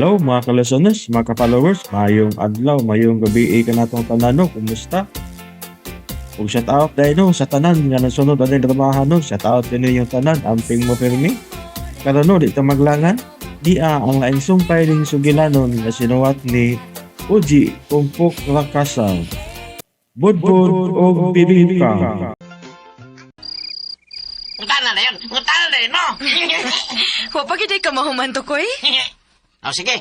Hello mga ka-listeners, mga ka-followers, mayong adlaw, mayong gabi kanatong tanan no, kumusta? Ug shout out dahil no, sa tanan nga nasunod ani dramahan no, shout out din yung tanan, amping mo pirmi. Karon no, di ta maglangan, di ang laing sumpay ning sugilanon nga sinuwat ni Uji Pungpok Rakasa. Budbud og bibingka. Ngutana na yun. Ngutana na yun, no? Wa pa gid ka mahuman to koy. O, sige.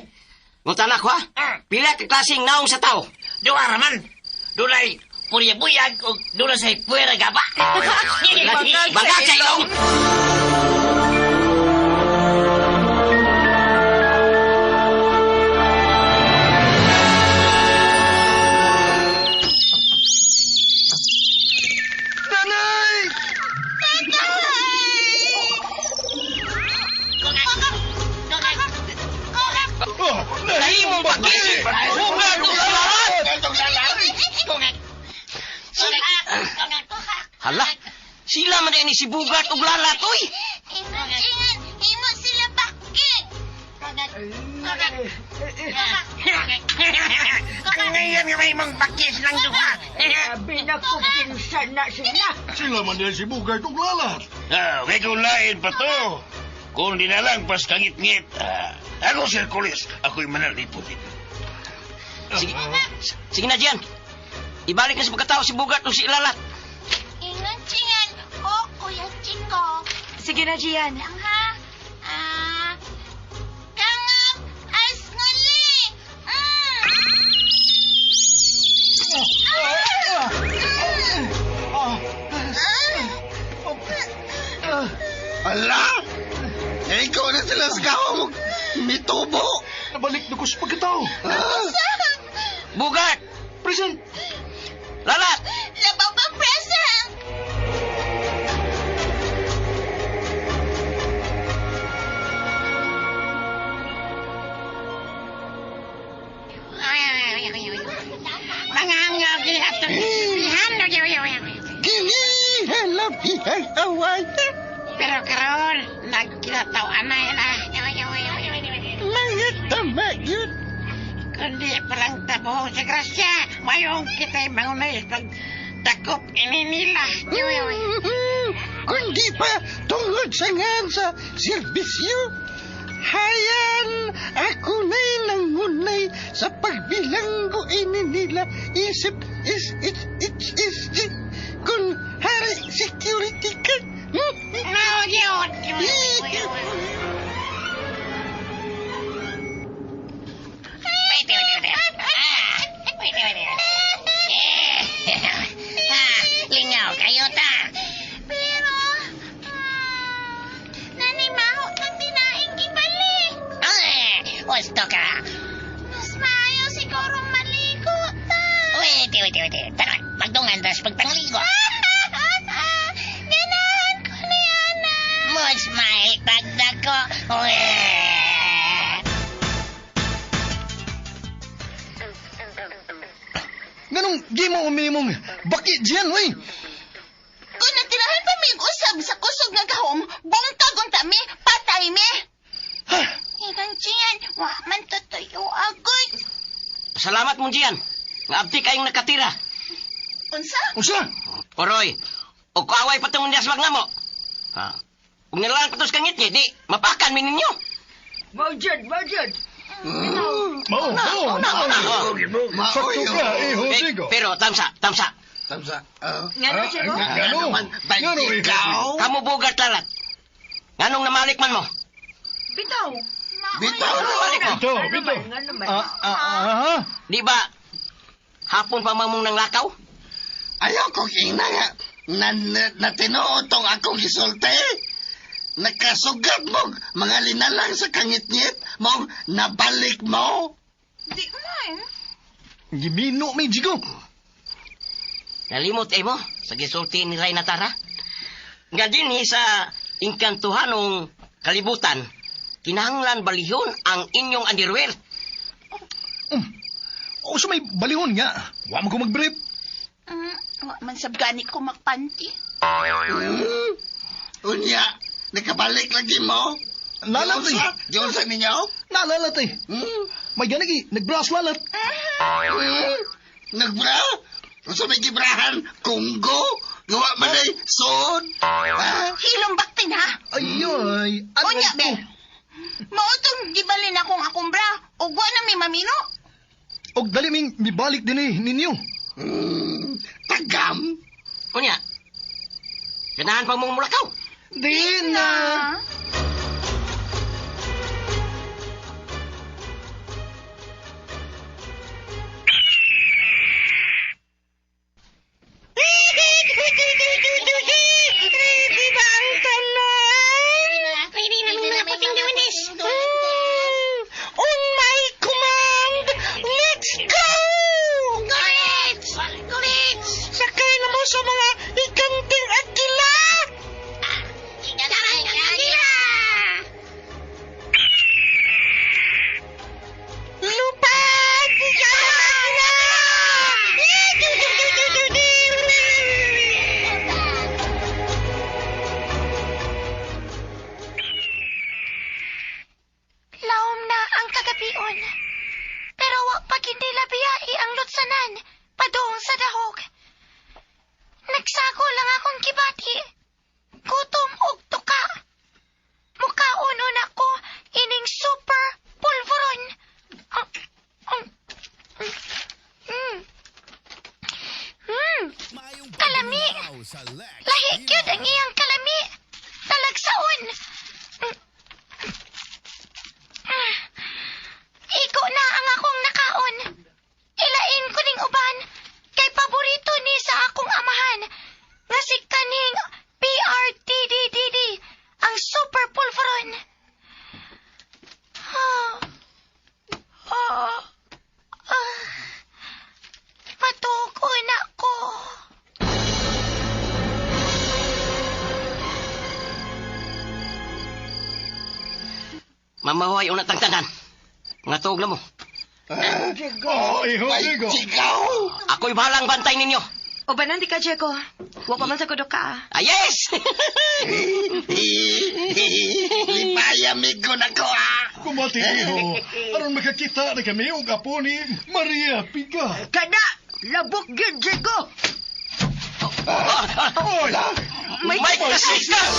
Ngutana ko, ha? Pila ka klaseng naong sa tao? Duha raman. Dunay purya-buyag o dunay sa puwera gaba. Bangag sa ilong. Nanay! Nahimong bakit? Hala, sila man ni si Bugat ug Lalat, oy. Ingat, ingat! Himo sila bakit? Ngayon nga may mong bakis lang duha. Sabi na ko kinsa na sila. Sila man yan si Bugart ug Lalat. Ah, kay kung lain pa to. Kung di na lang pas kangit-ngit. Ah, ako, Sir Kulis, ako'y manalipot. Sige, sige na, Gian. Ibalik na sa pagkatao si Bugat ug si Lalat. Ingat, ingat! Oh, Kuya Chico. Sige na, Gian. Lang ha? Ah, kangap as nguli! Mm. Ala! Eh, ikaw na sila sa kawa mo. Mitubo! Nabalik na ko sa pagkatao. Ah, Bugat! present! Lalat! Labaw pa present! Gini! Halabihan away! Pero karon nagkinataw anay na. Mga tama yun! Kundi palang tabuhong sa grasya, mayong kita'y mangunay pag dakop ini nila. Kundi pa tungod sa ngan sa serbisyo. Hayan, ako na'y nangunay sa pagbilanggo ini nila isip is it it is it kung hari security ka. No, yun. Wait, wait, wait, wait. Ah, wait, wait, wait. Eh, ah, lingaw kayo ta. Pero, nanimaho ng dinaing gibali. Ah, gusto ka. Mas maayo siguro maligo ta. Wait, wait, wait, wait. Tara, magdungan tas pagpangligo. Ganahan ko ni Ana. Mo smile pagdako. Weh. Ganong di mo umimong baki diyan, wey. Kung natirahan pa mi usab sa kusog nga gahom, bungkag unta mi, patay mi. Ingan Gian, wa man tutuyo agad. Salamat mo diyan. Nga abti kayong nakatira. Unsa? Usa? Oroy, o kaaway pa tong niya sa mo. Ha? Kung nilalang pa tos kangit di, mapakan mi ninyo. Mao jud, mao jud. Mao, mao, mao. Sakto ka, eh, Eh, pero tamsa, tamsa. Tamsa. Ah, Ngano siya ko? Ngano? Ngano, ikaw? Kamu bugat lalat. Nganong namalik man mo? Bitaw. Bitaw, Namalik mo. bitaw, bitaw. Ngano man? Ah, ah, ah, ah. Di ba, hapon pa man mong nanglakaw? Ayaw ko ina nga. Na, na, na tinuod tong akong gisulti. Nakasugat mo mga linalang sa kangitngit mo nabalik mo. Di man. Gimino mi jigo. Nalimot eh mo, sa gisulti ni Ray Natara. Nga din eh, sa inkantuhanong kalibutan, kinahanglan balihon ang inyong underwear. O sa may balihon nga. Wa man ko magbrief. Wa man sab gani ko magpanty. Unya, nakabalik lagi mo. Lalat eh. Giunsa ninyo? Nalalat eh. May ganigi, nagbras lalat. Nagbra? Unsa may gibrahan? Kunggo? Gawa man ay sod? Ha? Hilom baktin ha. Ayoy. Ano Unya be. Mao tong gibalin akong akong bra ug wa na mi mamino. Og dali ming mibalik din eh, ninyo. Tagam? Unya. Ganahan pa mong mulakaw. Di na. Ready ba ang tanan? Ready na mga puting duwindes. On my command, let's go! Guritz! Guritz! Sakay na mo sa mga ikanting agila! Ikanting agila! Lupad! Laom na ang kagabion. Pero wa pa hindi labiyai ang lutsanan padung sa dahog. Nagsago lang akong kibati. Gutom og tuka. Mukaon na ko ining super pulveron. Kalami. Lahi gyud ang iyang kalami. Talagsaon. Igo na ang akong nakaon. Ilain ko ning uban kay paborito ni sa akong amahan nga si kaning PRTDDD ang super pulveron. Ah. Ah. Matuko na ko. Mamahuay una tang tanan. Mga tuog na mo. Oh, iho, Diego. Sigaw! Ako'y bahalang bantay ninyo. Ubanan di ka, Diego. Wa pa man sa kudok ka. Ah, yes! Lipaya, migo na ko, ah! Kumati, iho. Aron makakita na kami og apo ni Maria Piga. Kada! Labok gyud, Diego! Oy! May kasikas!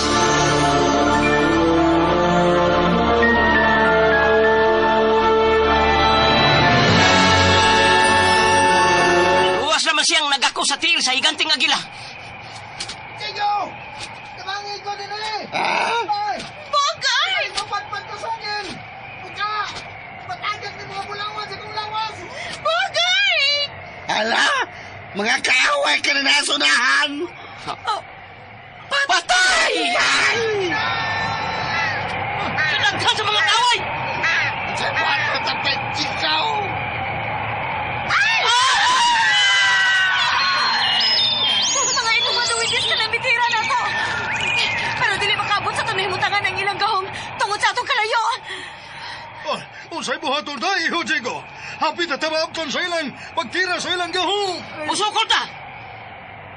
Luwas naman siyang nagako sa tiil sa higanting agila. Diego! Tabangin ko din eh! Ah? Ay! Bogart! Mapatpat ka sa akin! Buka! Matagak ni mga bulawan sa kong lawas! Bogart! Hala! Mga kaaway ka na nasunahan! Patay! Kinaghan sa mga kaaway! Sa buhat tapay sigaw! Mga itong mga duwindis ka na mitira na to. Pero dili makabot sa tumihimutangan ang ilang gahom tungod sa atong kalayo. Oh, unsay buhaton ta, iho, Diego? Hapit na tabaabton sa ilang pagtira sa ilang gahom! Usukol ta!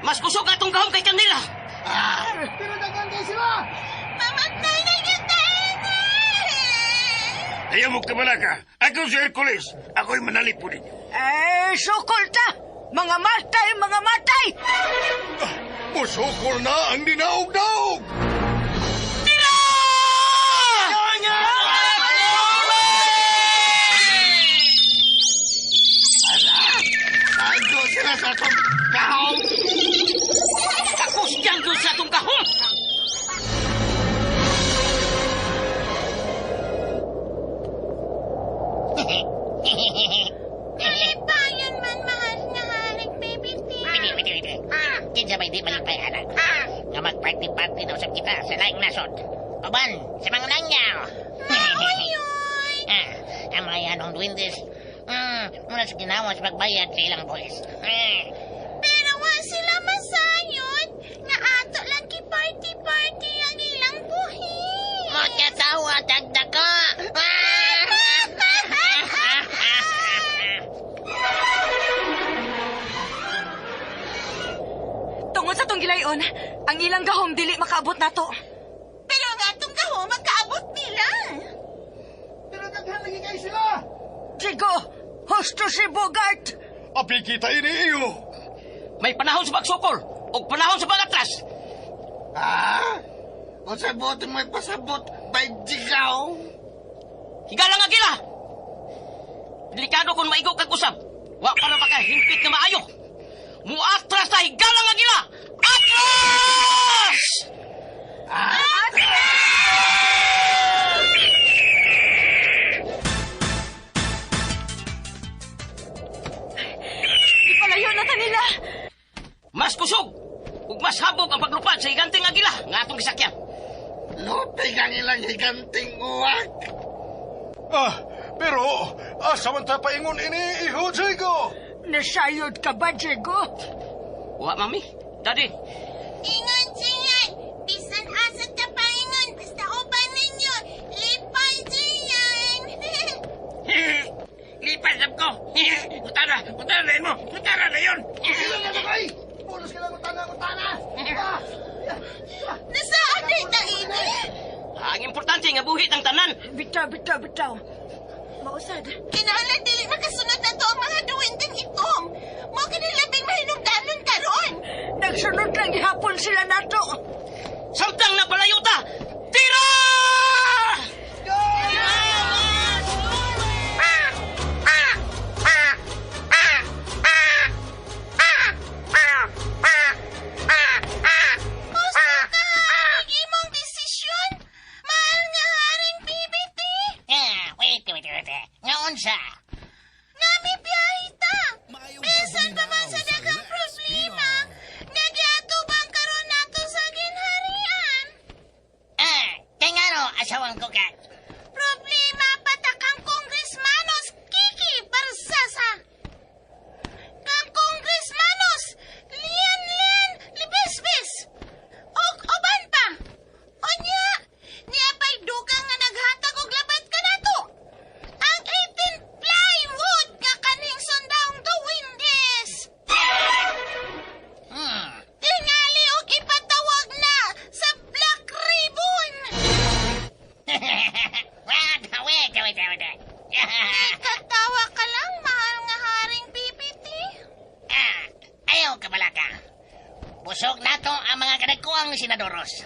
Mas kusog atong gahom kay kanila! Pero daghan kay sila! Mamatay na yun tayo! Ayaw mo kabalaka. Ako si Hercules. Ako'y manalipo ninyo. Eh, sukol ta! Mga matay, mga matay! Musukol na ang dinaog-daog! Tira! Tago sila sa atong kahong! Kakus dyan doon sa atong gahom! Malipayan man, mahal nga haring baby T. Wait, wait, wait. Kinsa may di malipay, anak? Nga mag-party-party na usap kita sa laing nasod. Uban, sa mga nangyaw. Maoyoy! Ah, ang mga yanong duwindes. Muna sa ginawa sa pagbayad sa ilang buwis. Pero wa sila masayod nga ato lang ki party-party ang ilang buhi. Magkatawa, dagdaga! Tungod sa tong gilayon, ang ilang gahom dili makaabot nato. Pero ang atong gahom magkaabot nila. Jigo! Husto si Bogart! Api kita ini iyo. May panahon sa pagsukol ug panahon sa pagatras. Ah? Unsay buot mo ipasabot, bay Jigaw? Higala nga gila. Delikado kung maigo kag usab. Wa pa na makahimpit nga maayo. Muatras ta higala nga gila. Atras! Ipalayo na ta nila. Mas kusog ug mas habog ang paglupad sa higanteng agila nga atong gisakyan. Lupig ang ilang higanting uwak. Ah, pero asa man ta paingon ini iho Diego? Nasayod ka ba, Jigo? Wa mami, daddy. Ingon Gian, bisan asa ta paingon, basta uban ninyo, lipay Gian. Lipas sab ko. Utana, utana na mo. Utana na yun. Nasaan day ta ini? Ang importante nga buhit ang tanan. Bitaw, bitaw, bitaw. Mausad. Kinahanglan dili makasunod na to ang mga duwendeng itom. Mo kini labing mahinungdanon karon. Nagsunod lang gihapon sila nato. Samtang napalayo ta. Tira! Gusto ka ang imong desisyon? Mahal nga haring PBT. Ah, wait, wait, wait. Nga unsa? Nami biyahe ta. Bisan pa man sa daghang problema, nagyatubang karon nato sa ginharian. Ah, kay ngano asawang ko ka? Problema patakang kongresmanos Kiki Barsasa. Kang kongresmanos Lian Lian Libisbis. Og uban pa. Unya, niya pa'y dugang nga naghatag og labat kanato. Ang 18 plywood nga kanhing sundang duwindes. Tingali og ipatawag na sa Black Ribbon. Wait, wait, wait, wait. Katawa ka lang, mahal nga haring PPT. Ah, ayaw ka balaka. Busog nato ang mga kadagkuang sinadoros.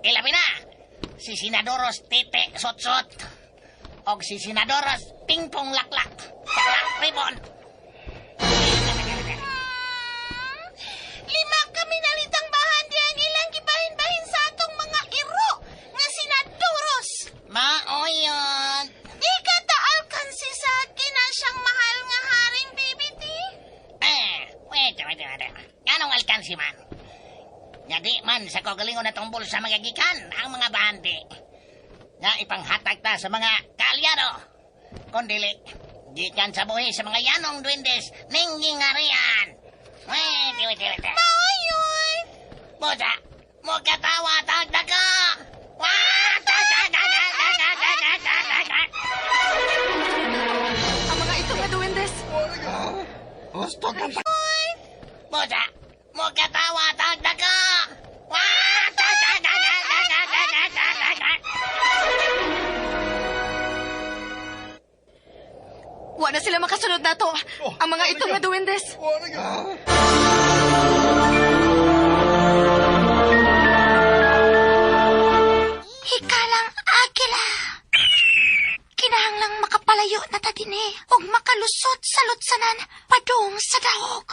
Ilabi na, si Sinadoros Tite Sotsot og si Sinadoros Pingpong Laklak sa Black Ribbon. Lima kami nalitang bahan di ang ilang gibahin-bahin sa atong mga iro nga sinaduros. Maoyon. Di ka taal si sa kina siyang mahal nga haring PPT. Eh, wait, wait, wait. Anong alkansi man? Nga di man sa kagalingon na tumbol sa mga gikan ang mga bahandi. Nga ipanghatag ta sa mga kaalyado. Kundili, gikan sa buhi sa mga yanong duwendes ning gingarian. Wait, wait, wait. Maoyoy! Busa, mo katawa tagda ka! Wah! Ta, ta, ta, ta, ta, ta, ta, ta, ta, ta, ta. Ang mga itom nga duwendes. Gusto ka ta. Busa, mo katawa tagda ka! Wah! Ta, ta, ta, ta, ta, ta, ta, ta, ta, ta, ta. Wa na sila makasunod nato. Ang mga itom nga duwendes. Hikalang agila. Kinahanglang makapalayo na ta dinhi ug makalusot sa lutsanan padung sa dahog.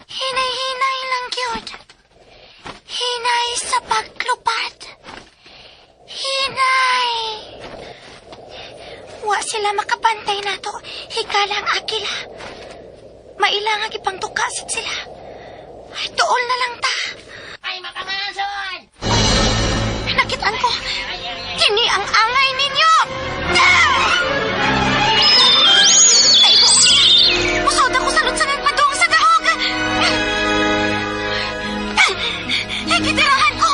Hinay-hinay lang gyud. Hinay sa paglupad. Hinay. Wa sila makabantay nato. Hikalang agila. Mailangang ipangtukasit sila. Ay, tuol na lang ta. Ay, makamasod! Nakitaan ko. Kini ang angay ninyo! Ay, ko. Musod ako sa lutsanan padung sa dahog! Ay, kitirahan ko!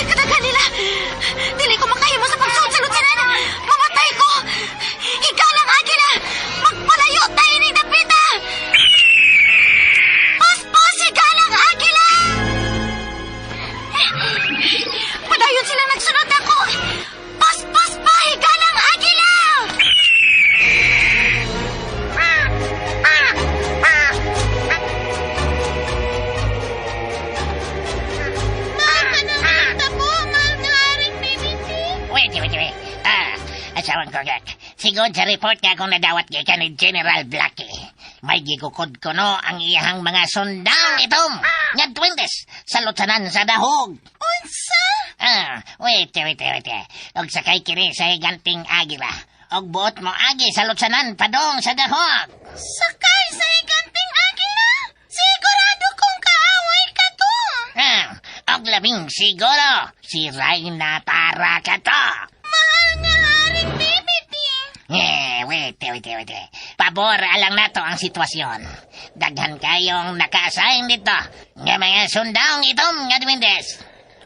Katagan nila! Dili ko makahimo sa pagsud sa lutsanan! Mamatay ko! Higalang agila! Magpalayo tayo ni Dapita! Puspos, higalang agila! Asawang ko, Gek. Sigod sa report nga akong nadawat gikan ni General Blackie. May gigukod kuno ang iyahang mga sundang itom nga duwendes sa lutsanan sa dahog. Unsa? Ah, wait, wait, wait. Og sakay kini sa higanting agila. Og buot mo agi sa lutsanan padong sa dahog. Sakay sa higanting agila? Sigurado kong kaaway ka to. Ah, og labing siguro si Reyna Tara ka to. Mahal nga Haring Bibiti. Eh, wait, wait, wait. Pabor alang nato ang sitwasyon. Daghan kayong naka-assign dito nga mga sundang itom nga duwendes.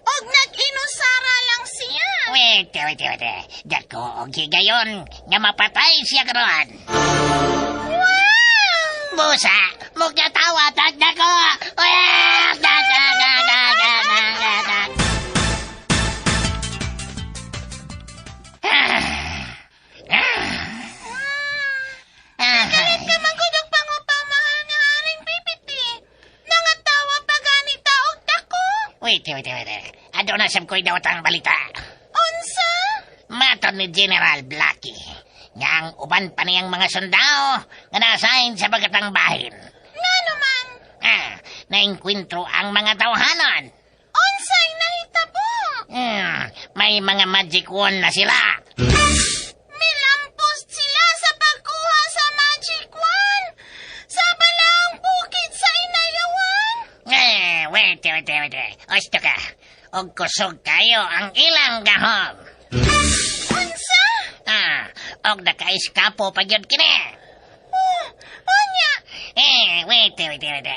Og nag-inusara lang siya. Wait, wait, wait. Dako og higayon nga mapatay siya karon. Wow! Busa, mugatawa tag dako. Wah, da da da da da da da da. Ah. Kalit ka man gud og pangupaw, mahal nga Haring Bibiti. Nangatawa pa gani ta og dako. Wait, wait, wait. Aduna sab ko'y dawatang balita. Unsa? Matod ni General Blackie nga ang uban pa niyang mga sundao nga na-assign sa bagatang bahin. Ngano man? Ah, naengkwentro ang mga tawhanon. Unsay nahitabo? May mga magic wand na sila. Milampos sila sa pagkuha sa magic wand. Sa balaang bukid sa Inayawan. Eh, wait, wait, wait. Osto ka. Og kusog kayo ang ilang gahom. Unsa? Ah, og naka-eskapo pa gyud kini. Oh, unya. Eh, wait, wait, wait.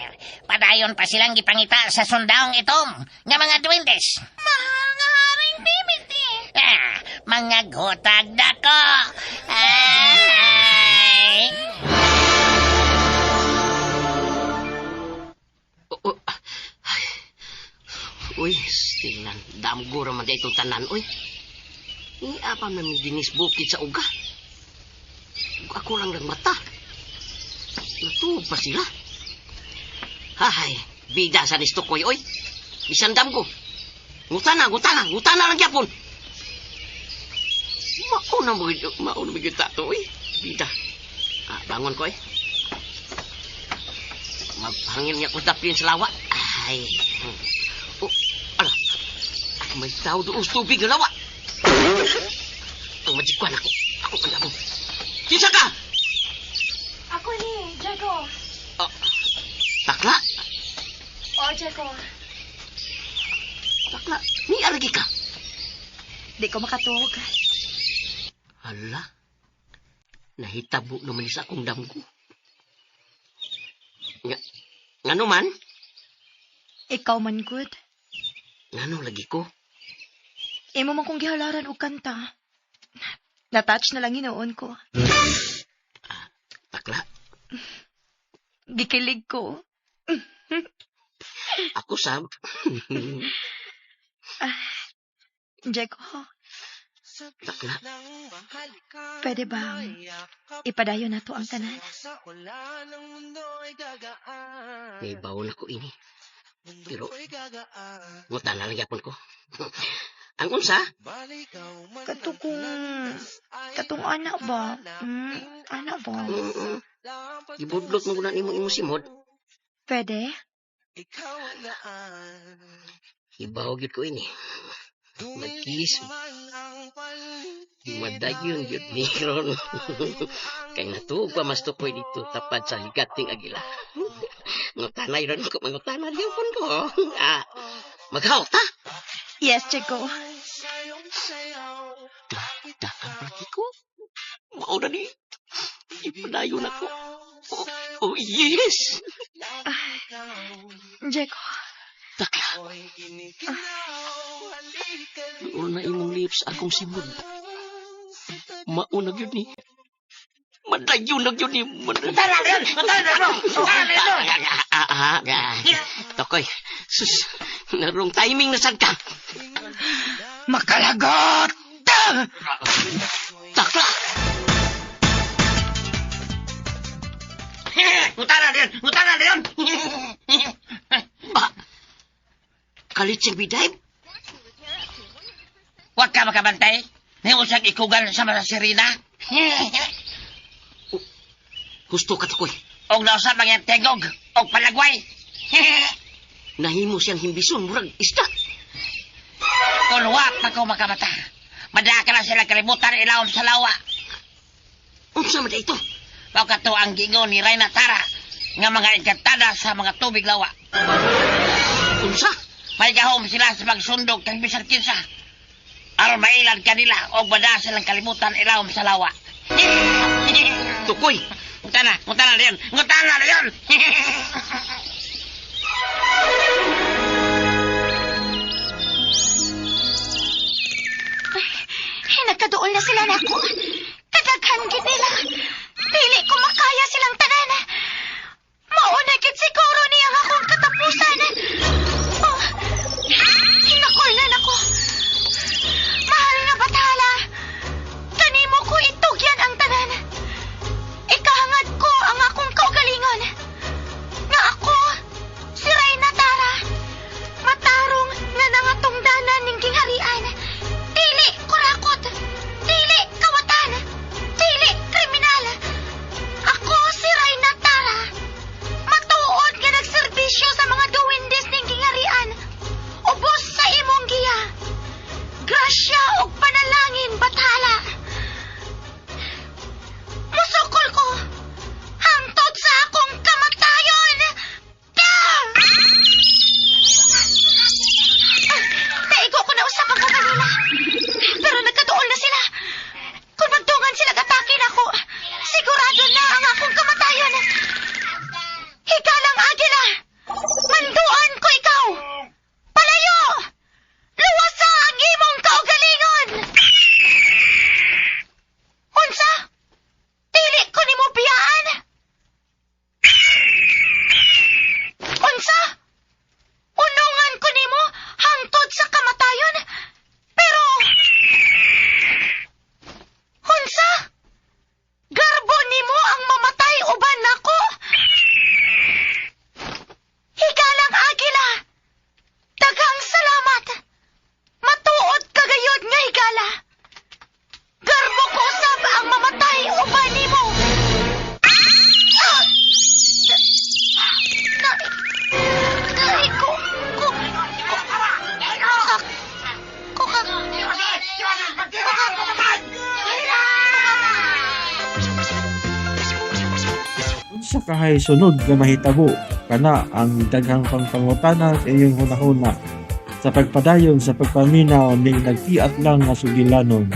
Padayon pa silang gipangita sa sundaong itom nga mga duwendes. Mahal nga Haring Bibiti. Ah, mga gutag dako. Ay! Oh, oh, ay. Uy, tingnan. Damgo raman di itong tanan, uy. Ni apa man mi dinis bukid sa uga. Ug ako lang mata. Natuog pa sila. Hay, bida sa ni Tukoy, oy. Bisan damgo. Ngutana, ngutana, ngutana lang gyapon. Mauna mo, mauna mo gyud ta to, oy. Bida. Ah, bangon ko, eh. Magpangin niya ko daplin sa lawa. Ay. Oh, ala. May tao doon sa tubig na lawa. Ang magikwan ako. Ako ang labo. Kinsa ka? Ako ni, Jago. Oh, bakla? Oh, Jago. Bakla. Ni aragi ka. Di ko makatuog. Hala. Nahitabo naman sa akong damgo. Nga, ngano man? Ikaw man good. Ngano lagi ko? Imo man kong gihalaran og kanta. Na-touch na lang hinuon ko. Bakla, Gikilig ko. Ako sab. Jago, Bakla, pwede bang ipadayon nato ang tanan? May bawon ako ini. Pero, ngutan na lang gyapon ko. Ang unsa? Kato kung... Katong ana ba? Ana ba? Mm. Ibudlot mo na nimo imong simod. Pwede? Hibaw gyud ko ini. Mag-kiss. Madayon gyud ni ron. Kay natuog pa mas tukoy dito tapad sa higating agila. Ngutanay ron ko, mangutana gyapon ko. Ah, maghaw ta. Yes, Jago. Daan lagi ko. Mao na ni. Ipadayon ako. Oh, oh yes. Jago, Takla. Una imong lips akong simod. Mauna gyud ni. Madayon na gyud ni. Tara rin! Tara rin! Tara rin! Tokoy, sus, narong timing na sad ka. Makalagot! Takla! Ngutana rin! Ngutana rin! Ah, kalit siyang biday. Huwag ka makabantay. Nimo siyang ikugan sa mga sirena. Gusto ka tukoy. Og nausap ang iyang tingog og palagway. Nahimo siyang himbison murag isda. Kung wa pa ko makamata, madaka na sila kalibutan ilawom sa lawa. Unsa man ito? Mao kato ang giingon ni Reyna Tara nga mga engkantada sa mga tubig lawa. Unsa? May gahom sila sa pagsundog kang bisan kinsa. Aron mailan kanila og mada silang kalibutan ilawom sa lawa. Tukoy. Ngutana, ngutana na yun. Ngutana na yun. Ay, nagkaduol na sila nako. Kadaghan gid nila. Dili ko makaya silang tanan. Mauna gid siguro niya ang akong katapusan. Oh, hinakornan ako. Mahal nga bathala. Kanimo ko itugyan ang tanan. Ikahangad ko ang akong kaugalingon. Nga ako, si Reyna Tara. Matarong nga nangatungdanan ning gingharian. Dili kurakot. Dili kawatan. Dili kriminal. Ako si Reyna Tara. Matuod nga nagserbisyo sa mga duwindes ning gingharian. Ubos sa imong giya. Grasya og panalangin bathala. Musukol ko. Hangtod sa akong kamatayon. Ah! Naigo ko na usap ako kanila. Pero nagkaduol na sila. Kung magtungan sila atake nako, sigurado na ang akong kamatayon. Hikalang agila! Manduan ko ikaw! Palayo! Luwasa ang imong kaugalingon! Unsa? Dili ko nimo biyaan? Unsa? Unungan ko nimo hangtod sa kamatayon. Pero unsa? Garbo nimo ang mamatay uban nako? Higalang agila. Daghang salamat. Matuod kagayod nga higala. Garbo ko usab ang mamatay uban nimo. Ah! Na, ay, ko, ko, ko, ko, ko, Unsa kahay sunod nga mahitabo kana ang daghang pangpangutana sa inyong hunahuna sa pagpadayon sa pagpaminaw ning nagtiat lang nga sugilanon.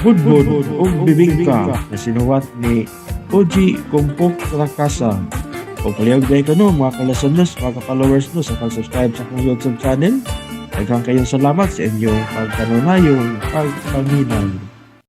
Budbud ug bibingka na sinuwat ni Oji Kumpok Rakasa. O palihog dahil kano mga kalasanos, mga ka-followers no sa pag-subscribe sa akong YouTube channel. Daghang kayong salamat sa inyong pagkanunayong pagpaminaw.